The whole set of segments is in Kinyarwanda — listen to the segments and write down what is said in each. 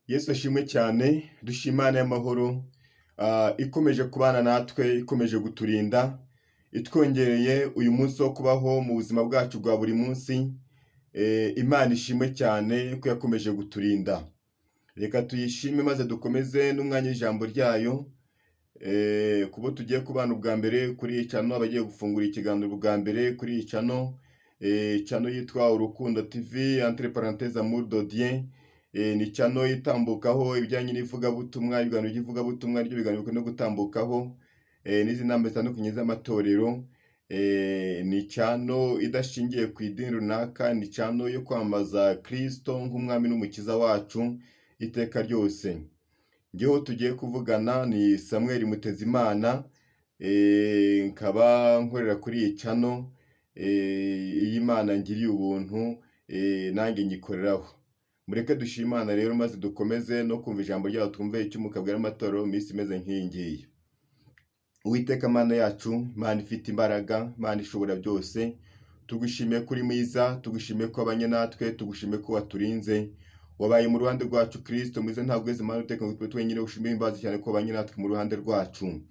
Yesu ashimwe cyane. Dushima Imana y'amahoro ikomeje kubana natwe, ikomeje guturinda, itwongereye uyu munsi wo kubaho mu buzima bwacu bwa buri munsi. Imana ishimwe cyane ko yakomeje guturinda. Reka tuyishime maze dukomeze n'umwanya w'ijambo ryayo. Kubo tugiye kubana ubwa mbere kuri iyi channel, abagiye gufungura ikiganiro ubwa mbere kuri iyi channel, channel yitwa Urukundo TV entre parenthèses Amour de Dieu, ni channel itambukaho ibijyanye n'ivugabutumwa, ibiganiro by'ivugabutumwa, aribyo biganiro bikunda gutambukaho, n'izindi nama zitandukanye z'amatorero. Ni channel idashingiye ku idini runaka, ni channel yo kwamamaza Kristo nk'umwami n'umukiza wacu iteka ryose. Njyewe tugiye kuvugana ni Samuel Mutezimana, nkaba nkorera kuri iyi channel. Iyi Imana ngiriye ubuntu, nanjye nyikoreraho. Mureke dushime Imana rero maze dukomeze no kumva ijambo ryayo, twumve icyo Umwuka abwira amatorero mu minsi imeze nk'iyi ngiyi. Uwiteka Mana yacu, Imana ifite imbaraga, Imana ishobora byose, tugushimiye ko uri mwiza, tugushimiye ko wabanye natwe, tugushimiye ko waturinze, wabaye mu ruhande rwacu. Kristo mwiza, ntabwo weze Mana uteka ngo tube twenyine, ushimire imbabazi cyane ko wabanye natwe mu ruhande rwacu.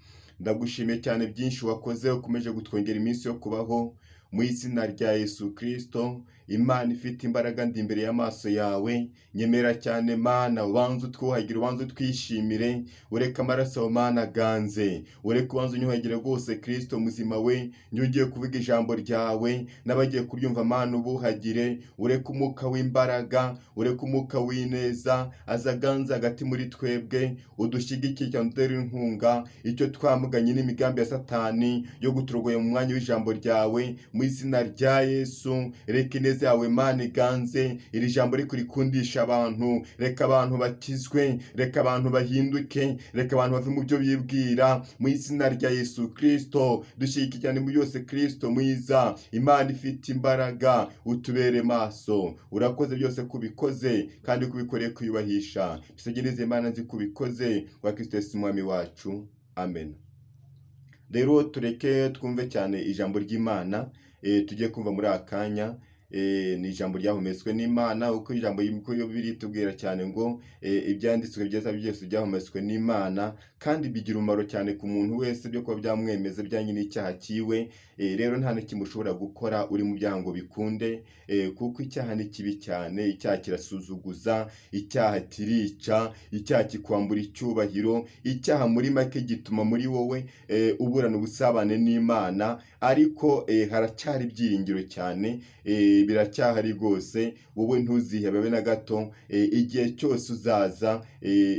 Ndagushimiye cyane byinshi wakoze, ukomeje kutwongera iminsi yo kubaho mu izina rya Yesu Kristo. Imana ifite imbaraga, ndi imbere y'amaso yawe, nyemera cyane Mana, ubanze utwuhagire, ubanze utwishimire, ureke amaraso yawe Mana aganze, ureke ubanze unyuhagire rwose. Kristo muzima we, njye ugiye kuvuga ijambo ryawe n'abagiye kuryumva, Mana ubuhagire, ureke umwuka w'imbaraga, ureke umwuka w'ineza aza aganze hagati muri twebwe, udushyigikire cyane, udutere inkunga, icyo twamuganye n'imigambi ya Satani yo guturogoya mu mwanya w'ijambo ryawe mu izina rya Yesu. Reka ineza yawe Mana iganze, iri jambo rikundisha abantu, reka abantu bakizwe, reka abantu bahinduke, reka abantu bave mu byo bibwira mu izina rya Yesu Kristo. Dushyigikire cyane mu byose, Kristo mwiza, Imana ifite imbaraga, utubere maso. Urakoze byose kubikoze kandi kubikoreye kwiyubahisha. Bisegereze Imana nzi kubikoze kwa Kristo Yesu Umwami wacu, amen. Rero tureke twumve cyane ijambo ry'Imana tugiye kumva muri aka kanya. Ni ijambo ryahumetswe n'Imana, uko ijambo uko biri tubwira cyane ngo ibyanditswe byiza byose byahumetswe n'Imana kandi bigira umumaro cyane ku muntu wese byo kuba byamwemeza bijyanye n'icyaha cyiwe. Rero nta na kimwe ushobora gukora uri mu byaha ngo bikunde, kuko icyaha ni kibi cyane. Icyaha kirasuzuguza, icyaha kirica, icyaha kikwambura icyubahiro, icyaha muri make gituma muri wowe uburana ubusabane n'Imana. Ariko haracyari ibyiringiro cyane, biracyahari rwose. Wowe ntuzihebe na gato. Igihe cyose uzaza,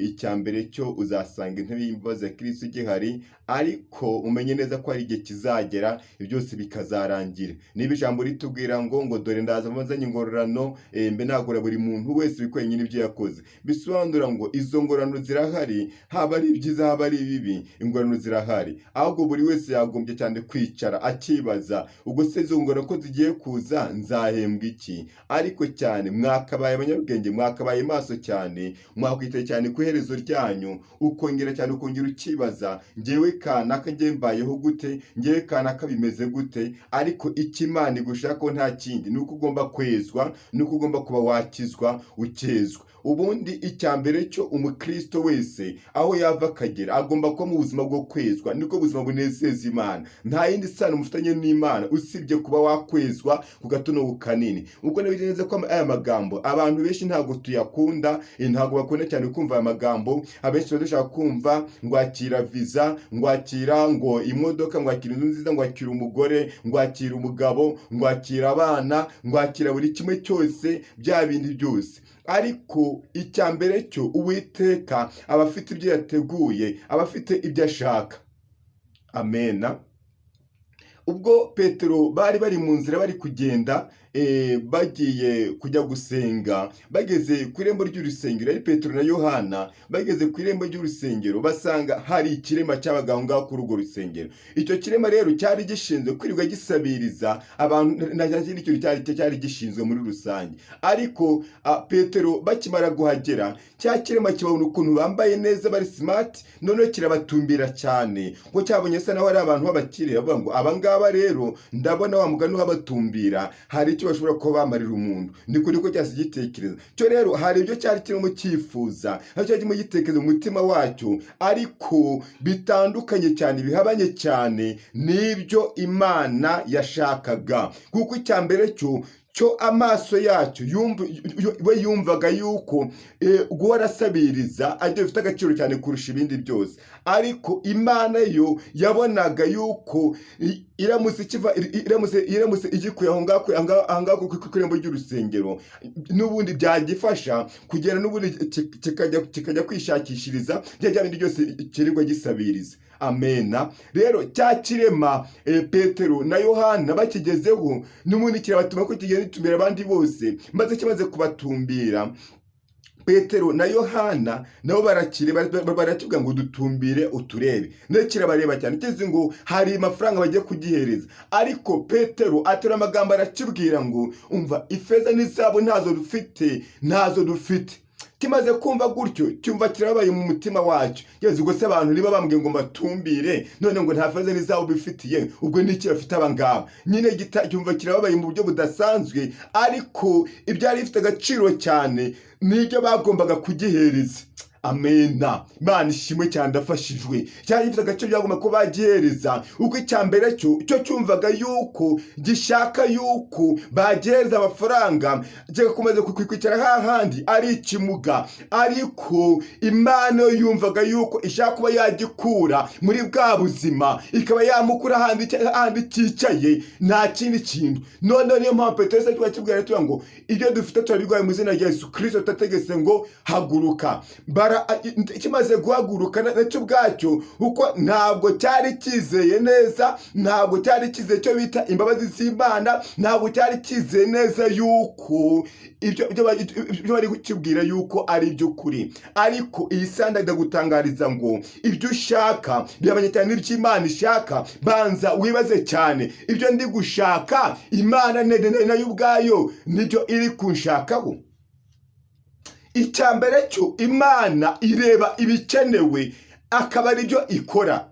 icya mbere cyo uzasanga intebe y'imbabazi ya Kristo igihari, ariko umenye neza ko hari igihe kizagera byose bikazarangira. Niba ijambo ritubwira ngo dore ndaza mazanye ingororano, mbe nagura buri muntu wese ibikwiye n'ibyo yakoze, bisobanura ngo izo ngororano zirahari, haba ari ibyiza, haba ari ibibi, ingororano zirahari. Ahubwo buri wese yagombye cyane kwicara akibaza: ubwo se izo ngororano ko zigiye kuza, nzahembwa iki? Ariko cyane mwakabaye abanyabwenge, mwakabaye maso cyane, mwakwitaye cyane ku iherezo ryanyu, ukongera cyane ukongera ukibaza: ngewe kanaka ngewe mbayeho gute? Ngewe kanaka bimeze gute? Ariko icyo Imana igushakaho nta kindi, ni uko ugomba kwezwa, ni uko ugomba kuba wakizwa, ukezwa. Ubundi icya mbere cyo, umukristo wese aho yava akagera agomba kuba mu buzima bwo kwezwa, niko buzima bunezeza Imana. Nta yindi sano mufitanye n'Imana usibye kuba wakwezwa ku gatono kanini. Ubwo nabizi neza ko aya magambo abantu benshi ntabwo tuyakunda, ntabwo bakunda cyane kumva aya magambo. Abenshi baba dushaka kumva ngwakira viza, ngwakira ngo imodoka, ngwakira inzu nziza, ngwakira umugore, ngwakira umugabo, ngwakira abana, ngwakira buri kimwe cyose, bya bindi byose. Ariko icya mbere cyo, Uwiteka aba afite ibyo yateguye, aba afite ibyo ashaka. Amena. Ubwo Petero bari mu nzira bari kugenda, bagiye kujya gusenga, bageze ku irembo ry'urusengero, ari Petero na Yohana, bageze ku irembo ry'urusengero basanga hari ikirema cyabaga aho ngaho kuri urwo rusengero. Icyo kirema rero cyari gishinzwe kwirirwa gisabiriza abantu, nta kindi kintu cyari gishinzwe muri rusange. Ariko Petero bakimara kuhagera, cya kirema kibabona ukuntu bambaye neza, bari smart, noneho kirabatumbira cyane ngo cyabonye asa naho ari abantu b'abakire, bavuga ngo aba ngaba rero ndabona wa mugani uhabatumbira hari icyo. bashobora kuba bamarira umuntu. Niko cyahise gitekereza cyo. Rero hari ibyo cyari kirimo cyifuza, hari icyo kirimo gitekereza mu mutima wacyo, ariko bitandukanye cyane, bihabanye cyane n'ibyo Imana yashakaga. Kuko icya mbere cyo amaso yacyo we yumvaga yuko guhora asabiriza aribyo bifite agaciro cyane kurusha ibindi byose. Ariko Imana yo yabonaga yuko iramutse ikiva iramutse igikuye aho ngaho, aho ngaho ku irembo ry'urusengero, n'ubundi byagifasha kugera n'ubundi kikajya kwishakishiriza bya bindi byose kirirwa gisabiriza. Amena. Rero cya kirema, Petero na Yohana bakigezeho, n'ubundi kirabatuma ko kigenda gitumbira abandi bose. Maze kimaze kubatumbira, Petero na Yohana nabo barakire barakibwira ngo: "Dutumbire uturebe." Ndetse kirabareba cyane, kizi ngo hari amafaranga bagiye kugihereza. Ariko Petero aterura amagambo, arakibwira ngo: "Umva, ifeza n'izahabu ntazo dufite, ntazo dufite." Kimaze kumva gutyo, cyumva kirabaye mu mutima wacyo. Yezu, ubwo se abantu niba bambwiye ngo mbatumbire, none ngo nta feza n'izahabu bifitiye, ubwo n'iki bafite aba ngaba nyine? Cyumva kirababaye mu buryo budasanzwe. Ariko ibyari bifite agaciro cyane nibyo bagombaga kugihereza. Amena, Imana ishimwe cyane, ndafashijwe. Cyari gifite agaciro byagomba kuba bagihereza, kuko icya mbere cyo cyumvaga yuko gishaka yuko bagihereza amafaranga, kigakomeza kwicara hahandi ari ikimuga. Ariko Imana yo yumvaga yuko ishaka kuba yagikura muri bwa buzima, ikaba yamukura ahandi cyicaye, nta kindi kintu. Noneho niyo mpamvu Petero yahise akibwira tuvuga ngo: "Ibyo dufite turabirwaye, mu izina rya Yesu Kirisito tutategetse ngo haguruka." Kimaze guhaguruka nacyo ubwacyo, kuko ntabwo cyari cyizeye neza, ntabwo cyari cyizeye icyo bita imbabazi z'Imana, ntabwo cyari cyizeye neza yuko ibyo bari kukibwira yuko ari iby'ukuri. Ariko iyi sanda ndagutangariza ngo ibyo ushaka bihabanye cyane n'ibyo Imana ishaka. Banza wibaze cyane: ibyo ndi gushaka, Imana nayo ubwayo nibyo iri kunshakaho? Icya mbere cyo, Imana ireba ibikenewe akaba aribyo ikora.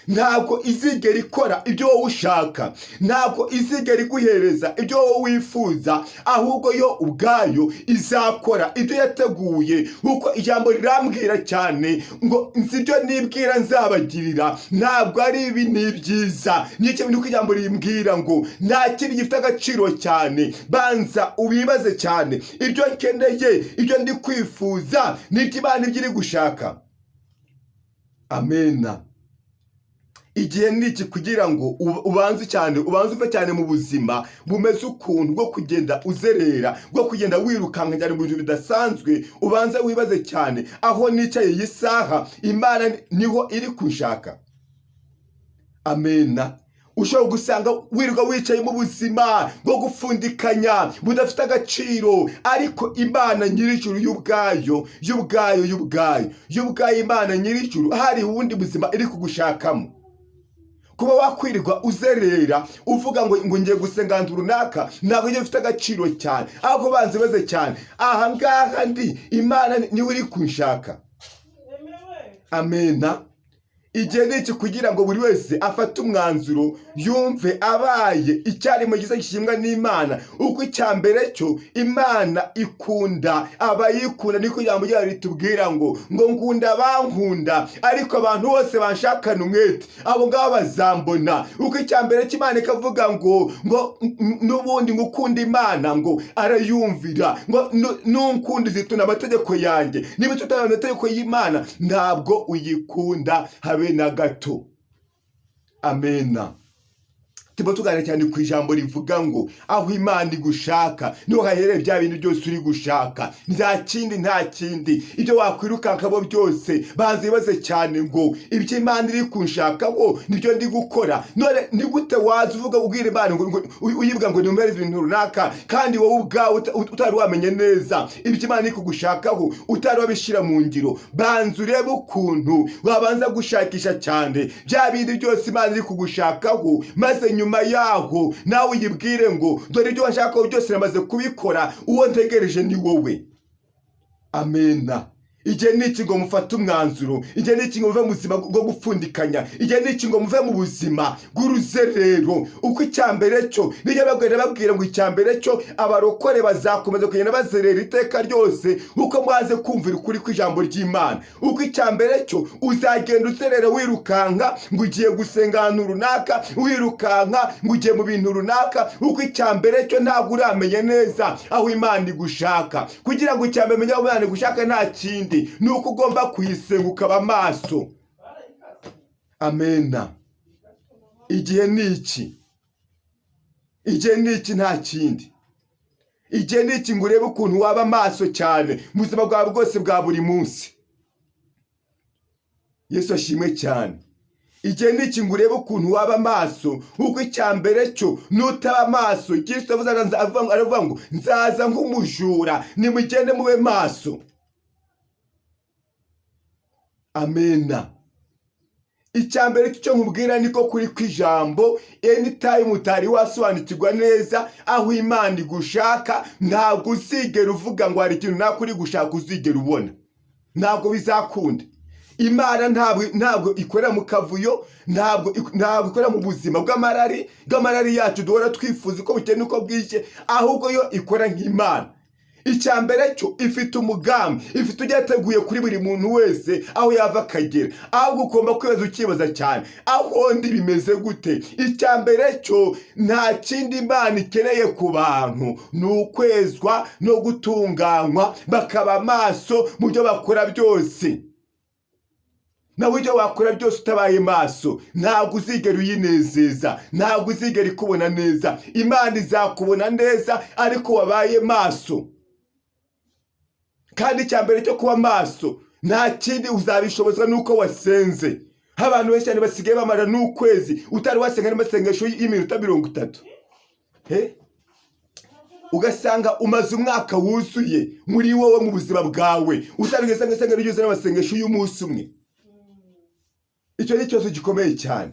Ntabwo izigera ikora ibyo wowe ushaka, ntabwo izigera iguhereza ibyo wowe wifuza, ahubwo yo ubwayo izakora ibyo yateguye. Kuko ijambo rirambwira cyane ngo: "Nzi ibyo nibwira nzabagirira, ntabwo ari ibi, ni ibyiza." Nicyo niko ijambo rimbwira ngo nta kindi gifite agaciro cyane. Banza ubibaze cyane: ibyo nkeneye, ibyo ndi kwifuza, nibyo Imana ibyo iri gushaka? Amena. Igihe ni iki kugira ngo ubanze cyane, ubanze uve cyane mu buzima bumeze ukuntu bwo kugenda uzerera, bwo kugenda wirukanka cyane mu bintu bidasanzwe. Ubanze wibaze cyane: aho nicaye iyi saha, Imana niho iri kunshaka? Amena. Ushobora gusanga wirirwa wicaye mu buzima bwo gupfundikanya budafite agaciro, ariko Imana nyir'ijuru y'ubwayo, y'ubwayo, y'ubwayo, y'ubwayo, Imana nyir'ijuru hari ubundi buzima iri kugushakamo. Kuba wakwirirwa uzerera uvuga ngo ngiye gusenga ahantu runaka, ntabwo ibyo bifite agaciro cyane. Ahubwo banza ubaze cyane: aha ngaha ndi, Imana niwe iri kunshaka? Amena. Igihe ni iki kugira ngo buri wese afate umwanzuro, yumve abaye icyarimo gisa gishimwa n'Imana. Uko icya mbere cyo, Imana ikunda abayikunda. Niko ijambo ryayo ritubwira ngo "Nkunda abankunda, ariko abantu bose banshakana umwete, abo ngabo bazambona." Uko icya mbere cy'Imana ikavuga ngo n'ubundi ngo ukunda Imana ngo arayumvira, ngo nunkunda uzitunda amategeko yanjye. Niba tutabona amategeko y'Imana, ntabwo uyikunda habe na gato. Amena. Turimo tuganira cyane ku ijambo rivuga ngo aho Imana igushaka niho hahereye bya bintu byose uri gushaka. Nta kindi, nta kindi. Ibyo wakwirukankamo byose, banza ibibaze cyane ngo: ibyo Imana iri kunshakaho nibyo ndi gukora? None ni gute waza uvuga, ubwira Imana ngo uyibwa ngo nimere ibintu runaka, kandi wowe ubwawe utari wamenye neza ibyo Imana iri kugushakaho, utari wabishyira mu ngiro? Banza urebe ukuntu wabanza gushakisha cyane bya bindi byose Imana iri kugushakaho, maze nyuma yaho nawe uyibwire ngo: "Dore ibyo washakaho byose namaze kubikora, uwo ntegereje ni wowe." Amena. Igihe ni iki ngo mufate umwanzuro. Igihe ni iki ngo muve mu buzima bwo gupfundikanya. Igihe ni iki ngo muve mu buzima bw'uruzerero. Uko icya mbere cyo nijya bagenda babwira ngo icya mbere cyo abarokore bazakomeza kugenda bazerera iteka ryose, uko mwaze kumvira ukuri kw'ijambo ry'Imana. Uko icya mbere cyo uzagenda uzerera, wirukanka ngo ugiye gusenga ahantu runaka, wirukanka ngo ugiye mu bintu runaka, uko icya mbere cyo ntabwo uramenya neza aho Imana igushaka. Kugira ngo icya mbere umenye aho Imana igushaka, nta kindi, ni uko ugomba kuyisenga, ukaba amaso. Amena. Igihe ni iki, igihe ni iki, nta kindi. Igihe ni iki ngo urebe ukuntu waba amaso cyane mu buzima bwawe bwose bwa buri munsi. Yesu ashimwe cyane. Igihe ni iki ngo urebe ukuntu waba amaso, kuko icya mbere cyo nutaba amaso, Kristo avuze, aravuga ngo nzaza nk'umujura, nimugende mube maso. Amena. Icya mbere cyo nkubwira niko kuri kw'ijambo, anytime utari wasobanukirwa neza aho Imana igushaka, ntabwo uzigera uvuga ngo hari ikintu nako uri gushaka uzigera ubona. Ntabwo bizakunda. Imana ntabwo ikorera mu kavuyo, ntabwo ikorera mu buzima bw'amarari yacu duhora twifuza uko bukeye n'uko bwije, ahubwo yo ikora nk'Imana. Icya mbere cyo ifite umugambi, ifite ujya yateguye kuri buri muntu wese aho yava akagera. Ahubwo ugomba kwibaza, ukibaza cyane, aho ndi bimeze gute? Icya mbere cyo nta kindi Imana ikeneye ku bantu, ni ukwezwa no gutunganywa, bakaba amaso mu byo bakora byose. Nawe ibyo wakora byose utabaye maso, ntabwo uzigera uyinezeza, ntabwo uzigera ikubona neza. Imana izakubona neza ariko wabaye maso. Kandi icya mbere cyo kuba maso nta kindi uzabishobozwa nuko wasenze. Abantu benshi cyane basigaye bamara n'ukwezi utari wasenga n'amasengesho y'iminota 30. He? Ugasanga umaze umwaka wuzuye muri wowe mu buzima bwawe utarigeze ngo ryuzuye n'amasengesho y'umunsi umwe. Icyo ni ikibazo gikomeye cyane.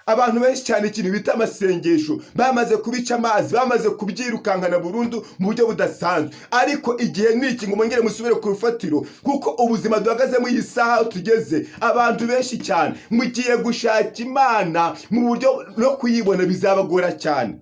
Abantu benshi cyane ikintu bita amasengesho bamaze kubica amazi, bamaze kubyirukankana burundu mu buryo budasanzwe. Ariko igihe ni iki ngo mwongere musubire ku rufatiro, kuko ubuzima duhagazemo iyi saha aho tugeze, abantu benshi cyane mugiye gushaka Imana mu buryo no kuyibona bizabagora cyane.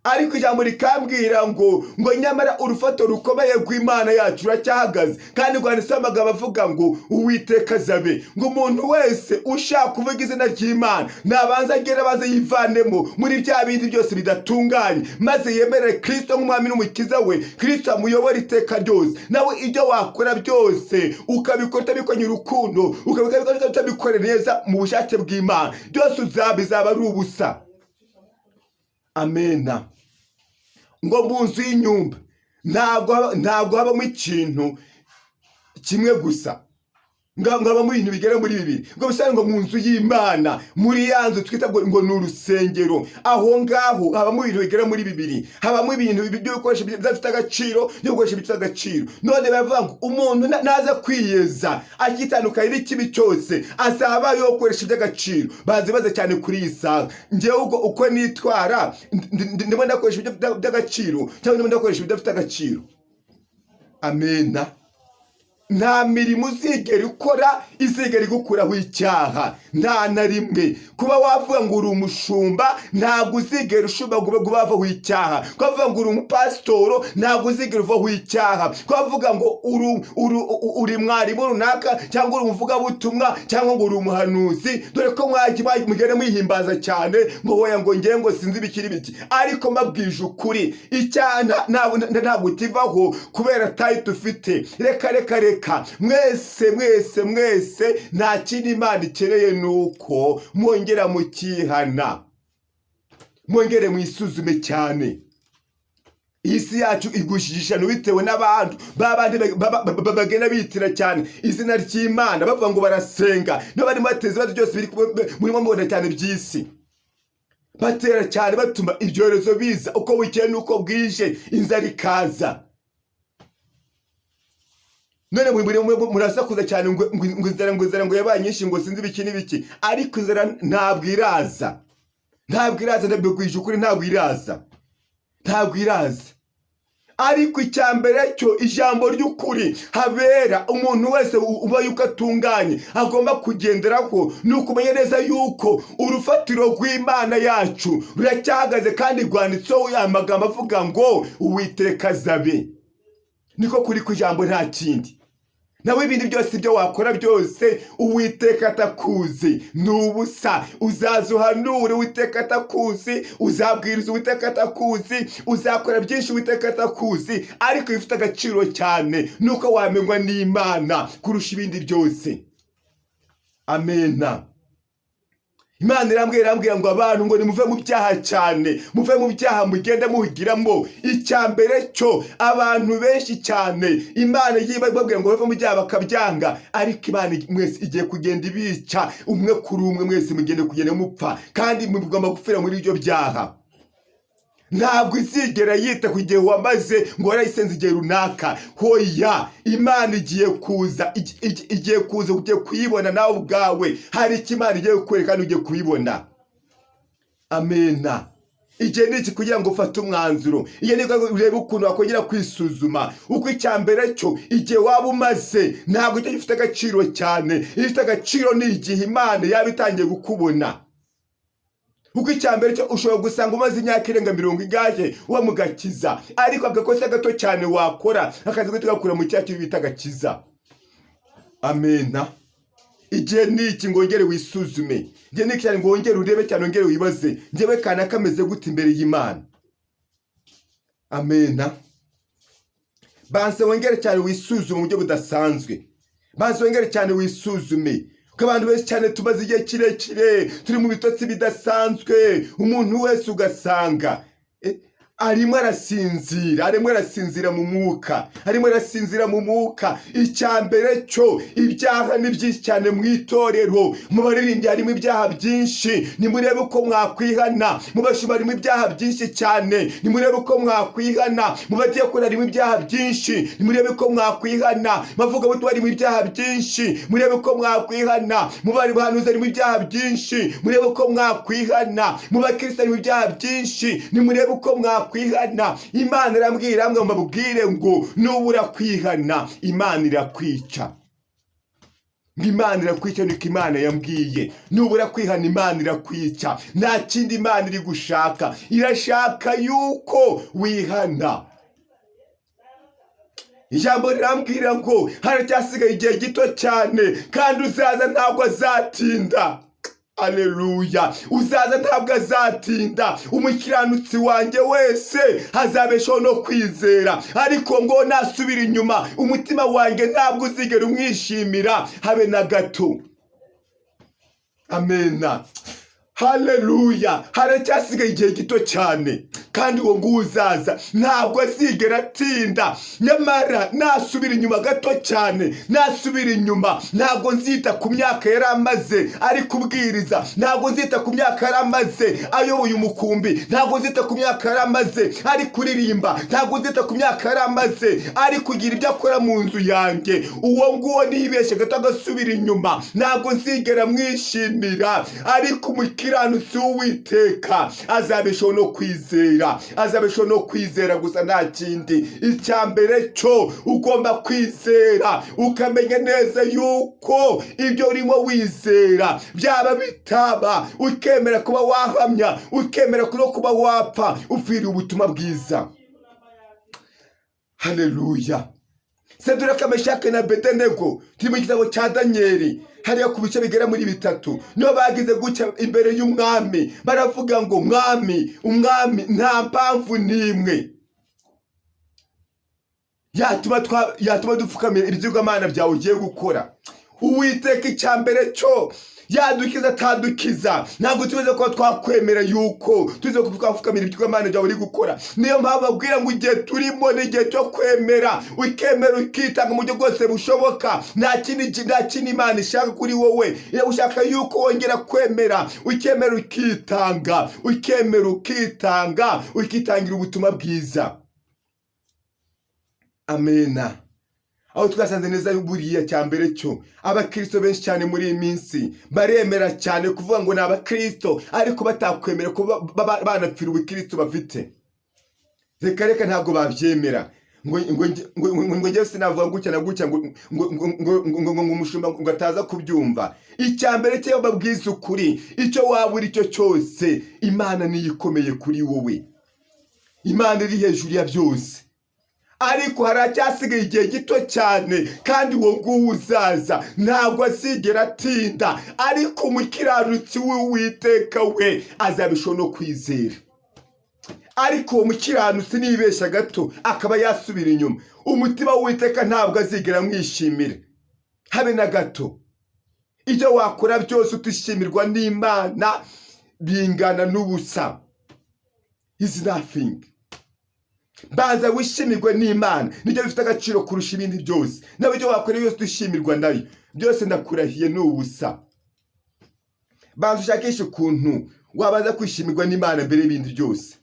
Ariko ijambo rikambwira ngo nyamara urufatiro rukomeye rw'Imana yacu ruracyahagaze, kandi rwanditseho amagambo avuga ngo Uwiteka azabe, ngo umuntu wese ushaka kuvuga izina ry'Imana nabanza agere abanze yivanemo muri bya bindi byose bidatunganye, maze yemerere Kirisito nk'umwami n'umukiza we, Kirisito amuyobora iteka ryose. Nawe ibyo wakora byose ukabikora utabikoranye urukundo, ukabikora utabikora neza mu bushake bw'Imana, byose bizaba ari ubusa. Amena. Ngo mu nzu y'inyumba ntabwo habamo ikintu kimwe gusa, ngo habamo ibintu bigera muri bibiri. Ngo bisa ngo mu nzu y'Imana, muri ya nzu twita ngo ni urusengero, aho ngaho habamo ibintu bigera muri bibiri. Habamo ibintu by'ibikoresho bidafite agaciro n'ibikoresho bifite agaciro. None baravuga ngo umuntu naza kwiyeza, akitandukanye n'ikibi cyose, azaba yokoresha iby'agaciro. Bazi baza cyane kuri iyi saha, njyewe ubwo uko nitwara, ndimo ndakoresha ibyo by'agaciro cyangwa ndimo ndakoresha ibidafite agaciro? Amena. Nta mirimo uzigera ukora izigera igukuraho icyaha, nta na rimwe. Kuba wavuga ngo uri umushumba, ntabwo uzigera ushumba ngo ube wavaho icyaha. Kuba wavuga ngo uri umupasitoro, ntabwo uzigera uvaho icyaha. Kuba wavuga ngo uri mwarimu runaka, cyangwa uri umuvugabutumwa, cyangwa ngo uri umuhanuzi, dore ko mwajya mugenda mwihimbaza cyane ngo woya, ngo ngewe ngo sinzi ibiki n'ibiki, ariko mbabwije ukuri, icyaha ntabwo kivaho kubera title ufite. Reka, reka, reka. Mwese, mwese, mwese, nta kindi Imana ikeneye, ni uko mwongera mukihana, mwongere mwisuzume cyane. Iyi si yacu igushishana bitewe n'abantu babandi bagenda bitira cyane izina ry'Imana, bavuga ngo barasenga, niba barimo bateza ibibazo byose biri murimo mubona cyane by'isi, batera cyane, batuma ibyorezo biza uko bukeye n'uko bwije, inzara ikaza. None murasakuza cyane ngo inzara, ngo inzara ngo yabaye nyinshi, ngo sinzi ibiki n'ibiki, ariko inzara ntabwo iraza, ntabwo iraza. Ndabigwije ukuri, ntabwo iraza, ntabwo iraza. Ariko icya mbere cyo, ijambo ry'ukuri habera umuntu wese uba yuko atunganye agomba kugenderaho, ni ukumenya neza yuko urufatiro rw'Imana yacu ruracyahagaze, kandi rwanditseho ya magambo avuga ngo "Uwiteka azabe". Niko kuri ku ijambo, nta kindi. Nawe ibindi byose, ibyo wakora byose Uwiteka atakuzi, ni ubusa. Uzaza uhanure Uwiteka atakuzi, uzabwiriza Uwiteka atakuzi, uzakora byinshi Uwiteka atakuzi, ariko ibifite agaciro cyane ni uko wamenywa n'Imana kurusha ibindi byose. Amena. Imana irambwira ngo abantu ngo nimuve mu byaha cyane, muve mu byaha mugende muhugiramo. Icya mbere cyo, abantu benshi cyane Imana igiye ibabwira ngo bave mu byaha bakabyanga, ariko Imana mwese igiye kugenda ibica umwe kuri umwe, mwese mugende kugenda mupfa, kandi mugomba gupfira muri ibyo byaha. Ntabwo izigera yita ku gihe wamaze ngo warayisenze igihe runaka. Hoya, Imana igiye kuza, igiye kuza, ugiye kuyibona nawe ubwawe. Hari icyo Imana igiye kukwereka kandi ugiye kubibona. Amena. Igihe ni iki kugira ngo ufate umwanzuro. Igihe ni iki urebe ukuntu wakongera kwisuzuma. Uko icya mbere cyo, igihe waba umaze ntabwo icyo gifite agaciro cyane. Igifite agaciro ni igihe Imana yaba itangiye kukubona. Kuko icya mbere cyo, ushobora gusanga umaze imyaka irenga mirongo ingahe uba mu gakiza, ariko agakosa gato cyane wakora akazi guhita gakura mu cyaha kibi bita agakiza. Amena. Igihe ni iki ngo wongere wisuzume. Igihe ni iki cyane ngo wongere urebe cyane, wongere wibaze: njyewe kana kameze gute imbere y'Imana? Amena. Banza wongere cyane wisuzume mu buryo budasanzwe. Banza wongere cyane wisuzume, kuko abantu benshi cyane tumaze igihe kirekire turi mu bitotsi bidasanzwe. Umuntu wese ugasanga arimo arasinzira, arimo arasinzira mu mwuka, arimo arasinzira mu mwuka. Icya mbere cyo, ibyaha ni byinshi cyane mu itorero. Mu baririmbyi harimo ibyaha byinshi, nimurebe uko mwakwihana. Mu bashumba harimo ibyaha byinshi cyane, nimurebe uko mwakwihana. Mu badiyakoni harimo ibyaha byinshi, nimurebe uko mwakwihana. Mu bavugabutumwa harimo ibyaha byinshi, murebe uko mwakwihana. Mu bahanuzi harimo ibyaha byinshi, murebe uko mwakwihana. Mu bakristo harimo ibyaha byinshi, nimurebe uko mwakwihana. Imana irambwira ngo mbabwire ngo nubura kwihana, Imana irakwica. Ngo Imana irakwica, niko Imana yambwiye. Nubura kwihana, Imana irakwica. Nta kindi Imana iri gushaka, irashaka yuko wihana. Ijambo rirambwira ngo haracyasigaye igihe gito cyane, kandi uzaza ntabwo azatinda. Aleluya! Uzaza ntabwo azatinda. Umukiranutsi wanjye wese azabeshaho no kwizera, ariko ngo nasubira inyuma, umutima wanjye ntabwo uzigera umwishimira habe na gato. Amena, haleluya. Haracyasigaye igihe gito cyane, kandi uwo nguwo uzaza ntabwo azigera atinda. Nyamara nasubira inyuma gato cyane, nasubira inyuma, ntabwo nzita ku myaka yari amaze ari kubwiriza, ntabwo nzita ku myaka yari amaze ayoboye umukumbi, ntabwo nzita ku myaka yari amaze ari kuririmba, ntabwo nzita ku myaka yari amaze ari kugira ibyo akora mu nzu yanjye. Uwo nguwo nibeshye gato agasubira inyuma, ntabwo nzigera mwishimira. Ariko umukiranutsi w'Uwiteka azabeshaho no kwizera, azabeshaho no kwizera gusa, nta kindi. Icya mbere cyo, ugomba kwizera, ukamenya neza yuko ibyo urimo wizera byaba bitaba, ukemera kuba wahamya, ukemera no kuba wapfa upfiriye ubutumwa bwiza. Haleluya. Saduraka, Meshake na Bedenego, turi mu gitabo cya Daniyeli hariya ku bice bigera muri bitatu, nibo bagize gutya imbere y'umwami baravuga ngo: "Mwami, umwami, nta mpamvu n'imwe yatuma dupfukamira ibigirwamana byawe ugiye gukora. Uwiteka, icya mbere cyo, yadukiza atadukiza, ntabwo tuzi ko twakwemera yuko tuzi ko twapfukamira ibigirwamana byawe uri gukora." Niyo mpamvu babwira ngo igihe turimo ni igihe cyo kwemera, ukemera, ukitanga mu buryo bwose bushoboka. Nta kindi Imana ishaka kuri wowe. Ushaka yuko wongera kwemera, ukemera, ukitanga, ukemera, ukitanga, ukitangira ubutumwa bwiza. Amena. Aho twasanze neza buriya, cya mbere cyo, abakristo benshi cyane muri iyi minsi baremera cyane kuvuga ngo ni abakristo, ariko batakwemera kuba banapfira ubukristo bafite. Reka reka, ntabwo babyemera. Ngo njyewe sinavuga gutya na gutya, ngo umushumba ngo ataza kubyumva. Icya mbere cyo, babwiza ukuri, icyo waba uri cyo cyose, Imana niyo ikomeye kuri wowe. Imana iri hejuru ya byose. Ariko haracyasigaye igihe gito cyane, kandi uwo nguwo uzaza ntabwo azigera atinda. Ariko umukiranutsi w'Uwiteka we azabishobora no kwizera. Ariko uwo mukiranutsi nibeshya gato akaba yasubira inyuma, umutima w'Uwiteka ntabwo azigera amwishimira habe na gato. Ibyo wakora byose utishimirwa n'Imana bingana n'ubusa, is nothing. Banza wishimirwe n'Imana, nibyo bifite agaciro kurusha ibindi byose. Nawe ibyo wakora byose utishimirwa nayo, byose ndakurahiye ni ubusa. Banza ushakishe ukuntu wabanza kwishimirwa n'Imana mbere y'ibindi byose.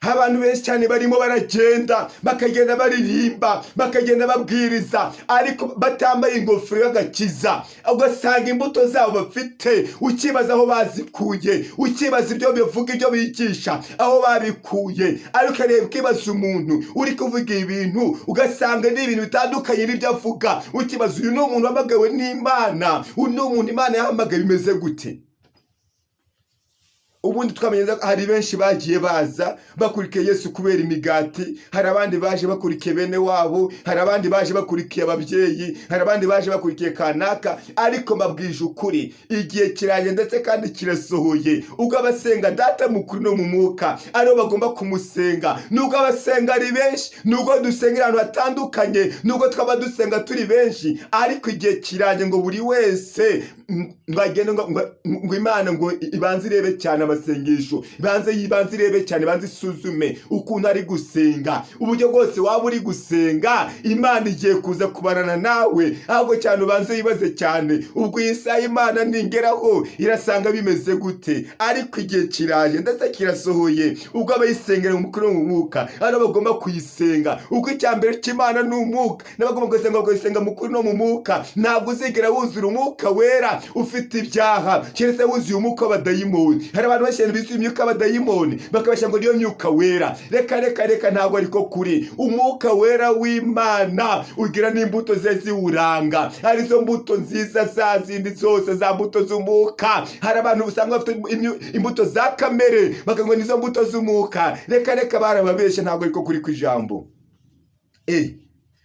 Abantu benshi cyane barimo baragenda, bakagenda baririmba, bakagenda babwiriza, ariko batambaye ingofero y'agakiza. Ugasanga imbuto zabo bafite ukibaza aho bazikuye, ukibaza ibyo bivuga, ibyo bigisha, aho babikuye. Ariko reba, ukibaza umuntu uri kuvuga ibintu, ugasanga ni ibintu bitandukanye n'ibyo avuga. Ukibaza, uyu ni umuntu wahamagawe n'Imana? Uyu ni umuntu Imana yahamagaye bimeze gute? Ubundi twamenye ko hari benshi bagiye baza bakurikiye Yesu kubera imigati. Hari abandi baje bakurikiye bene wabo, hari abandi baje bakurikiye ababyeyi, hari abandi baje bakurikiye kanaka. Ariko mbabwije ukuri, igihe kiraje ndetse kandi kirasohoye, ubwo abasenga Data mukuru no mu mwuka aribo bagomba kumusenga. Nubwo abasenga ari benshi, nubwo dusengera ahantu hatandukanye, nubwo twaba dusenga turi benshi, ariko igihe kiraje ngo buri wese ngo agende ngo Imana ngo ibanze irebe cyane amasengesho, ibanze irebe cyane, ibanze isuzume ukuntu ari gusenga. Uburyo bwose waba uri gusenga, Imana igiye kuza kubarana nawe. Ahubwo cyane ubanze wibaze cyane, ubwo iyi saha Imana ningeraho irasanga bimeze gute? Ariko igihe kiraje ndetse kirasohoye, ubwo abayisengera mu mukuru mu mwuka aribo bagomba kuyisenga. Ubwo icya mbere cy'Imana ni umwuka, n'abagomba gusenga bakayisenga mukuru no mu mwuka. Ntabwo uzigera wuzura Umwuka Wera ufite ibyaha, keretse wuzuye umwuka w'abadayimoni. Hari abantu benshi cyane bizuye imyuka y'abadayimoni, bakabashyira ngo niyo myuka wera. Reka reka reka, ntabwo ariko kuri. Umwuka Wera w'Imana ugira n'imbuto ze ziwuranga, arizo mbuto nziza, za zindi zose, za mbuto z'umwuka. Hari abantu usanga bafite imbuto za kamere, bakavuga nizo mbuto z'umwuka. Reka reka, barababeshya, ntabwo ariko kuri kw'ijambo.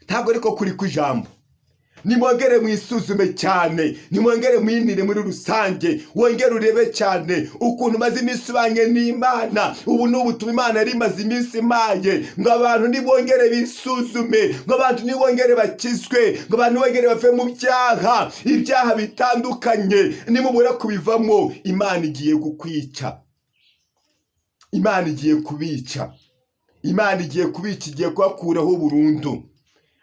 Ntabwo ariko kuri kw'ijambo. Nimwongere mwisuzume cyane, nimwongere mwinire muri rusange, wongere urebe cyane ukuntu umaze iminsi ubanye n'Imana. Ubu ni ubutumwa Imana yari imaze iminsi imaye, ngo abantu nibongere bisuzume, ngo abantu nibongere bakizwe, ngo abantu nibongere bave mu byaha, ibyaha bitandukanye. Nimubura kubivamo, Imana igiye kukwica, Imana igiye kubica, Imana igiye kubica, igiye kubakuraho burundu.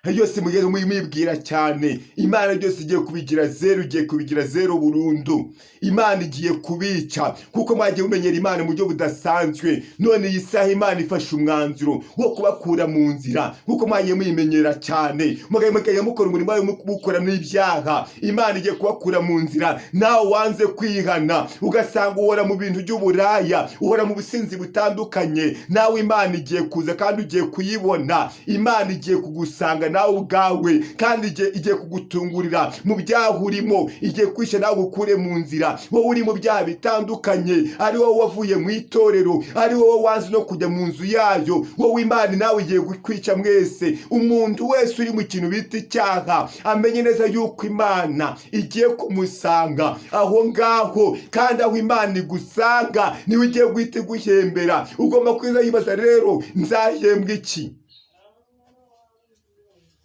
Byose mugeze mwibwira cyane, Imana byose igiye kubigira zeru, igiye kubigira zeru burundu. Imana igiye kubica kuko mwagiye mumenyera Imana mu buryo budasanzwe. None iyi saha Imana ifashe umwanzuro wo kubakura mu nzira, kuko mwagiye muyimenyera cyane, mukajya mukora umurimo wayo mukora n'ibyaha. Imana igiye kubakura mu nzira. Nawe wanze kwihana, ugasanga uhora mu bintu by'uburaya, uhora mu businzi butandukanye, nawe Imana igiye kuza kandi ugiye kuyibona. Imana igiye kugusanga nawe ubwawe, kandi igiye kugutungurira mu byaha urimo, igiye kwisha nawe ugukure mu nzira. Wowe uri mu byaha bitandukanye, ari wowe wavuye mu itorero, ari wowe wanze no kujya mu nzu yayo, wowe Imana nawe igiye kukwica mwese. Umuntu wese uri mu kintu bita icyaha amenye neza yuko Imana igiye kumusanga aho ngaho, kandi aho Imana igusanga niwe igiye guhita iguhembera. Ugomba kwiza yibaza rero, nzahembwa iki?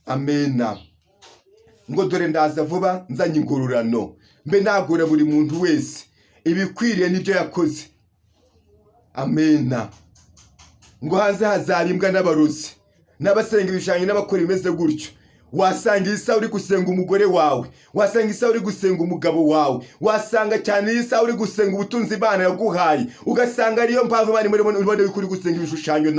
Amena. Ngo dore ndaza vuba nzanye ingororano, mbe nagura buri muntu wese ibikwiriye n'ibyo yakoze. Amena. Ngo hanze hazaba imbwa n'abarozi n'abasenga ibishushanyo n'abakora ibimeze gutyo. Wasanga iyi saha uri gusenga umugore wawe, wasanga isaha uri gusenga umugabo wawe, wasanga cyane iyi saha uri gusenga ubutunzi Imana yaguhaye, ugasanga ariyo mpamvu Imana imurimo ubona yuko uri gusenga ibishushanyo.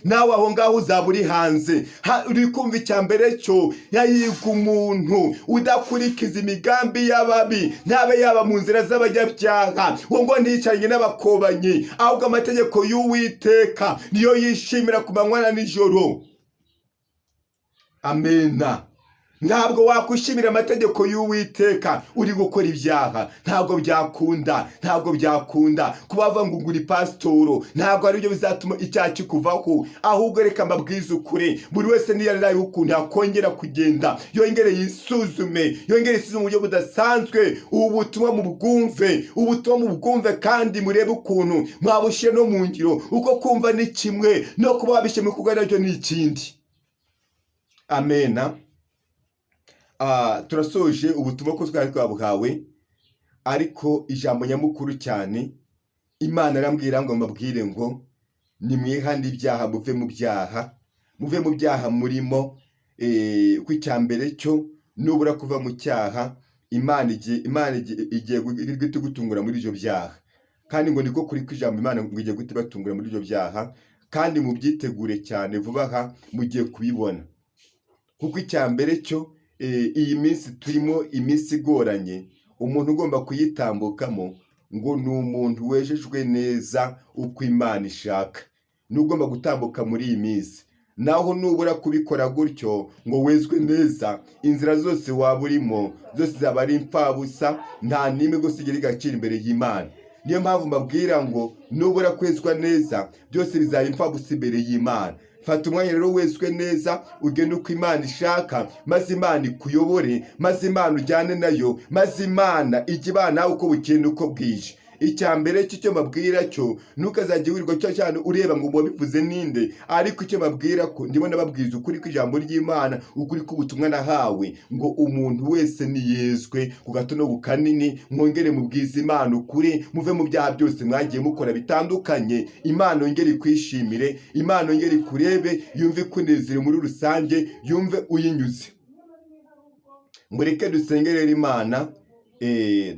Nawe aho ngaho uzaba uri hanze. Uri kumva, icya mbere cyo yayiga umuntu udakurikiza imigambi y'ababi, ntabe yaba mu nzira z'abanyabyaha, ngo ntiyicaranye n'abakobanyi, ahubwo amategeko y'Uwiteka niyo yishimira ku manywa na nijoro. Amena. Ntabwo wakwishimira amategeko y'Uwiteka uri gukora ibyaha. Ntabwo byakunda, ntabwo byakunda. Kuba bavuga ngo uri pasitoro ntabwo aribyo bizatuma icyaha kikuvaho. Ahubwo reka mbabwize ukuri, buri wese niyo ariraye ukuntu yakongera kugenda yongere yisuzume, yongere yisuzume mu buryo budasanzwe. Ubu butumwa mu bwumve, ubutumwa mu bwumve, kandi murebe ukuntu mwabushyire no mu ngiro. Uko kumva ni kimwe, no kuba wabishyira mu bikorwa nabyo ni ikindi. Amena. Turasoje ubutumwa ko twari twabuhawe, ariko ijambo nyamukuru cyane Imana arambwira ngo mbabwire ngo nimwihane ibyaha, muve mu byaha, muve mu byaha murimo. Ko icya mbere cyo nubura kuva mu cyaha, Imana igiye guhita igutungura muri ibyo byaha. Kandi ngo niko kuri kw'ijambo, Imana ngo igiye guhita ibatungura muri ibyo byaha. Kandi mubyitegure cyane, vuba aha mugiye kubibona, kuko icya mbere cyo iyi minsi turimo, iminsi igoranye, umuntu ugomba kuyitambukamo ngo ni umuntu wejejwe neza uko Imana ishaka, n'ugomba gutambuka muri iyi minsi. Naho nubura kubikora gutyo ngo wezwe neza, inzira zose waba urimo zose zaba ari imfabusa, nta n'imwe gusa igira igaciro imbere y'Imana. Niyo mpamvu mbabwira ngo nubura kwezwa neza, byose bizaba imfabusa imbere y'Imana. Fata umwanya rero wezwe neza, ugende uko Imana ishaka, maze Imana ikuyobore, maze Imana ujyane nayo, maze Imana ijye ibana nawe uko bukeye n'uko bwije. Icya mbere cy'icyo mbabwira cyo, ntukazajye wirirwa cyo cyane ureba ngo wabivuze ninde. Ariko icyo mbabwira ko ndimo nababwiza ukuri kw'ijambo ry'Imana, ukuri k'ubutumwa nahawe, ngo umuntu wese niyezwe ku gato no ku kanini, mwongere mubwize Imana ukuri, muve mu byaha byose mwagiye mukora bitandukanye. Imana yongere ikwishimire, Imana yongere ikurebe, yumve ikunezere muri rusange, yumve uyinyuze. Mureke dusenge rero Imana,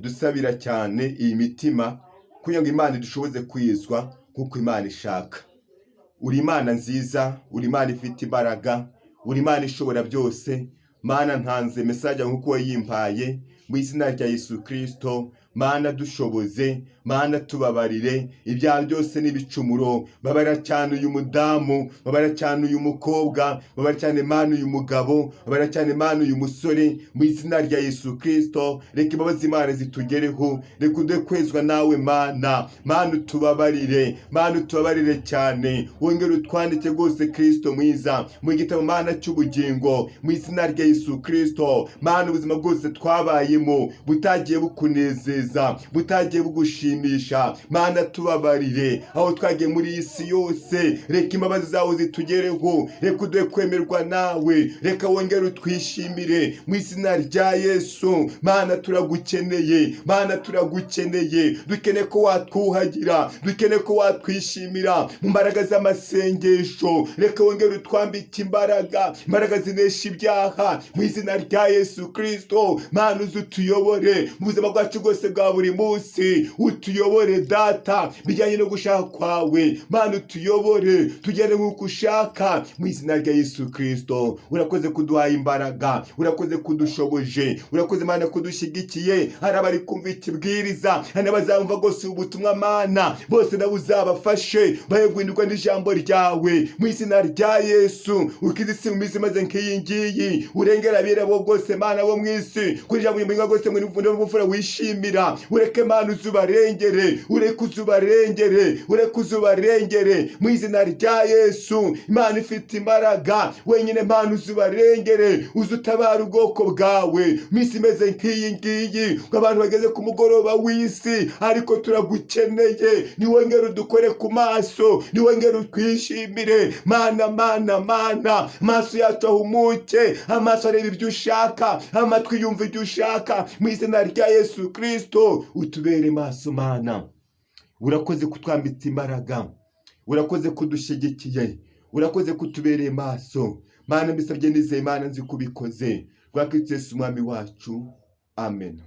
dusabira cyane iyi mitima kugira ngo Imana idushoboze kwizwa nk'uko Imana ishaka. Uri Imana nziza, uri Imana ifite imbaraga, uri Imana ishobora byose. Mana, ntanze message nk'uko wayimpaye mu izina rya Yesu Kirisito. Mana, dushoboze. Mana, tubabarire ibyaha byose n'ibicumuro. Babarira cyane uyu mudamu, babarira cyane uyu mukobwa, babarira cyane Mana uyu mugabo, babarira cyane Mana uyu musore, mu izina rya Yesu Kirisito. Reka imbabazi Imana zitugereho, reka uduhe kwezwa nawe Mana. Mana, utubabarire. Mana, utubabarire cyane, wongere utwandike rwose, Kirisito mwiza, mu gitabo Mana cy'ubugingo, mu izina rya Yesu Kirisito. Mana, ubuzima bwose twabayemo butagiye bukunezeza, butagiye bugushimisha, Mana, tubabarire. Aho twagiye muri iyi si yose, reka imbabazi zawe zitugereho, reka uduhe kwemerwa nawe, reka wongere utwishimire mu izina rya Yesu. Mana, turagukeneye. Mana, turagukeneye. Dukeneye ko watwuhagira, dukeneye ko watwishimira mu mbaraga z'amasengesho. Reka wongere utwambike imbaraga, imbaraga zinesha ibyaha, mu izina rya Yesu Kirisito. Mana, uze utuyobore mu buzima bwacu bwose bwa buri munsi, utuyobore Data bijyanye no gushaka kwawe. Mana, utuyobore tugende nk'uko ushaka, mu izina rya Yesu Kirisito. Urakoze kuduhaye imbaraga, urakoze kudushoboje, urakoze Mana kudushyigikiye. Hari abari kumva ikibwiriza, hari n'abazamva rwose ubutumwa. Mana, bose nabo uzabafashe bahe guhindurwa n'ijambo ryawe, mu izina rya Yesu. Ukize isi mu minsi imeze nk'iyi ngiyi, urengera abera bo bwose Mana bo mu isi, kuri ijambo ry'umuhinga rwose ngo wishimira. Ureke Mana uzubarengere, ureke uzubarengere, ureke uzubarengere, mu izina rya Yesu. Imana ifite imbaraga wenyine, Mana, uzubarengere, uze utabara ubwoko bwawe minsi imeze nk'iyi ngiyi, ngo abantu bageze ku mugoroba w'isi. Ariko turagukeneye, niwongere udukore ku maso, niwongere utwishimire Mana. Mana, Mana, amaso yacu ahumuke, amaso areba ibyo ushaka, amatwi yumva ibyo ushaka, mu izina rya Yesu Kirisito. Utubere maso Mana. Urakoze kutwambitsa imbaraga, urakoze kudushyigikiye, urakoze kutubereye maso. Mana, mbisabye nizeye. Mana, nzi ko ubikoze. Rwa Kristo Yesu Umwami wacu, amen.